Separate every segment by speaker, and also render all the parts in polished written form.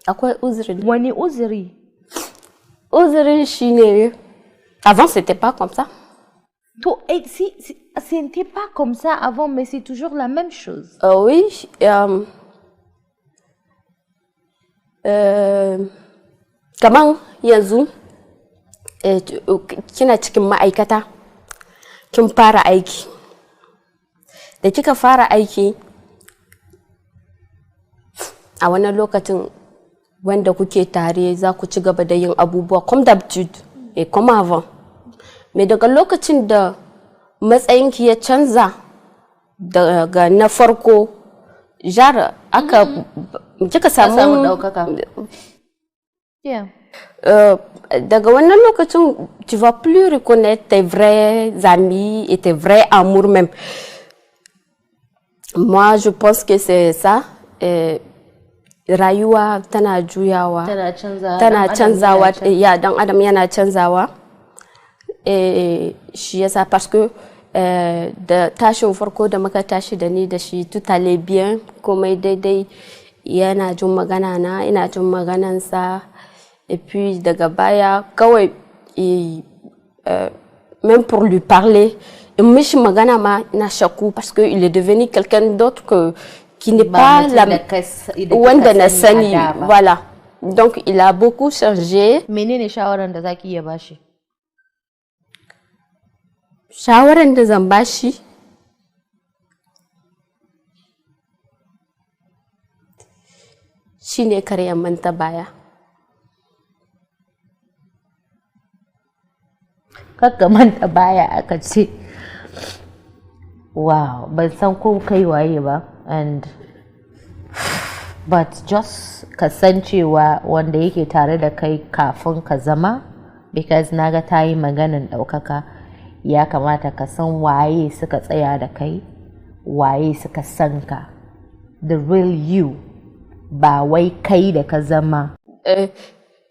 Speaker 1: Akwai uzuri.
Speaker 2: Wani uzuri?
Speaker 1: Uzurin shine, avant c'était pas comme ça.
Speaker 2: To, eh, si, ce n'était pas comme ça avant, mais c'est toujours la même chose.
Speaker 1: Oui, kaman yanzu kina cikin ma'aikata, kin fara aiki. Da kika fara aiki a wannan lokacin, wanda kuke tare za ku ci gaba da yin abubuwa comme d'habitude et comme avant. Mais daga lokacin da matsayinki ya canza daga na farko, jara aka kika
Speaker 2: samu
Speaker 1: samu
Speaker 2: ɗaukaka. Yeah.
Speaker 1: Daga wannan lokacin, tu vas plus reconnaître tes vrais amis et tes vrais amours même. Moi, je pense que c'est ça. Rayuwa tana juyawa.
Speaker 2: Tana canzawa.
Speaker 1: Tana
Speaker 2: ɗan adam
Speaker 1: canzawa.
Speaker 2: yana canzawa.
Speaker 1: Ya, dan adam yana canzawa. Shi yasa, parce que da tashin farko da muka tashi da ni da shi, tout allait bien, komai daidai, yana jin magana na, ina jin maganansa. Et puis daga baya kawai, même pour lui parler, in mishi magana ma ina shakku, parce que il est devenu quelqu'un d'autre que qui n'est
Speaker 2: Ba
Speaker 1: pas
Speaker 2: mutum
Speaker 1: la
Speaker 2: da da kika
Speaker 1: wanda na
Speaker 2: sani a
Speaker 1: sani.
Speaker 2: da ba.
Speaker 1: Voilà, donc il a beaucoup changé.
Speaker 2: Menene shawaran da zaki iya bashi?
Speaker 1: Shawaran da zan bashi shine kar ya manta baya.
Speaker 2: Kakka manta baya aka ce. Wow, ban san ko kai waye ba, and but just ka san cewa wanda yake tare da kai kafin ka zama, because naga ta yi maganin ɗaukaka, ya kamata ka san waye suka tsaya da kai, waye suka san ka, the real you, ba wai kai da ka zama.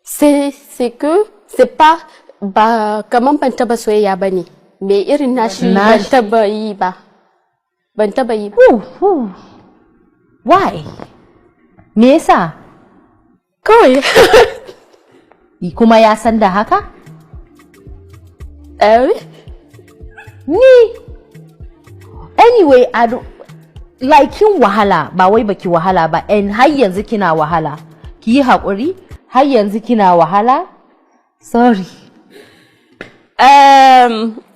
Speaker 1: C'est que c'est pas, ba kaman ban taba soyayya ba ne, me irin nashi ban
Speaker 2: Nashi.
Speaker 1: taba yi ba, ban taba yi ba.
Speaker 2: Whew, whew. Why? Me yasa?
Speaker 1: Kawai.
Speaker 2: Kuma ya san da haka?
Speaker 1: Eh.
Speaker 2: Ni anyway, I don't like kin wahala, ba wai baki wahala ba, and har yanzu kina wahala. Ki yi haƙuri, har yanzu kina wahala. Sorry.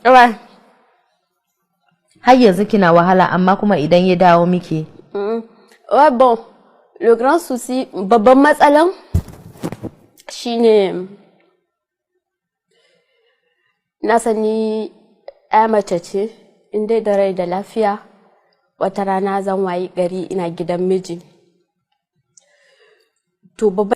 Speaker 1: Ouais.
Speaker 2: Har yanzu kina wahala, amma kuma idan ya dawo miki.
Speaker 1: Ouais, bon, le grand souci, babban matsalan shine na sani ya mace ce, in dai da rai da lafiya, wata rana zan wayi gari ina gidan miji. To babban